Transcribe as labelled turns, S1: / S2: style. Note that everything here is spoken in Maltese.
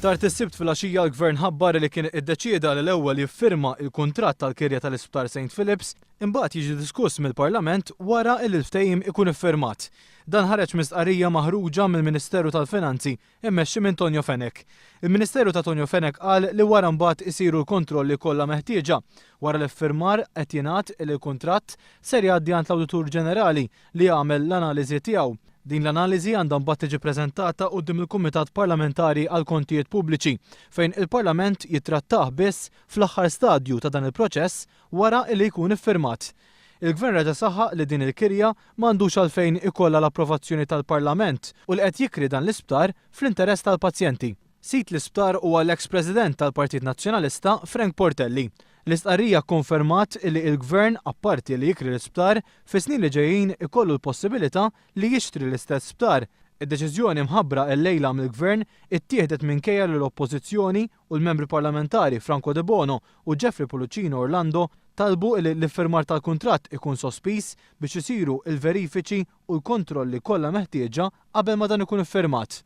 S1: Tard is-Sibt filgħaxija l-Gvern ħabbar li kien iddeċieda li l-ewwel jiffirma l-kuntratt tal-kirja tal-Isptar Saint Philips imbagħad jiġi diskuss mill-Parlament wara li l-ftehim ikun iffirmat. Dan ħareġ minn stqarrija maħruġa mill-Ministeru tal-Finanzi immexxi minn Tonio Fenech. Il-Ministeru ta' Tonio Fenech qal li wara mbagħad isiru l-kontrolli kollha meħtieġa. Wara l-iffirmar qed jingħad li l-kuntratt ser jgħaddi għand l-Awditur Ġenerali li jagħmel l-analiżi tiegħu. Din l-analiżi għandha mbagħad tiġi preżentata quddiem il-Kumitat Parlamentari għall-Kontijiet Pubbliċi, fejn il-Parlament jittrattah biss fl-aħħar stadju ta' dan il-proċess wara li jkun iffirmat. Il-Gvern reġa' saħaq li din il-kirja ma għandux għalfejn ikollha l-approvazzjoni tal-Parlament u li qed jikri dan l-isptar fl-interess tal-pazjenti. Sid l-isptar huwa l-eks President tal-Partit Nazzjonalista Frank Portelli. L-istqarrija kkonfermat li l-Gvern apparti li jikri l-isptar, fis-snin li ġejjin ikollu l-possibilità li jixtri l-istess sptar. Id-deċiżjoni mħabbra llejla mill-Gvern ittieħdet minkejja li l-Oppożizzjoni u l-Membri Parlamentari Franco Debono u Jeffrey Pullicino Orlando talbu li l-iffirmar tal-kuntratt ikun sospiż biex isiru l-verifiċi u l-kontrolli kollha meħtieġa qabel ma dan ikun iffirmat.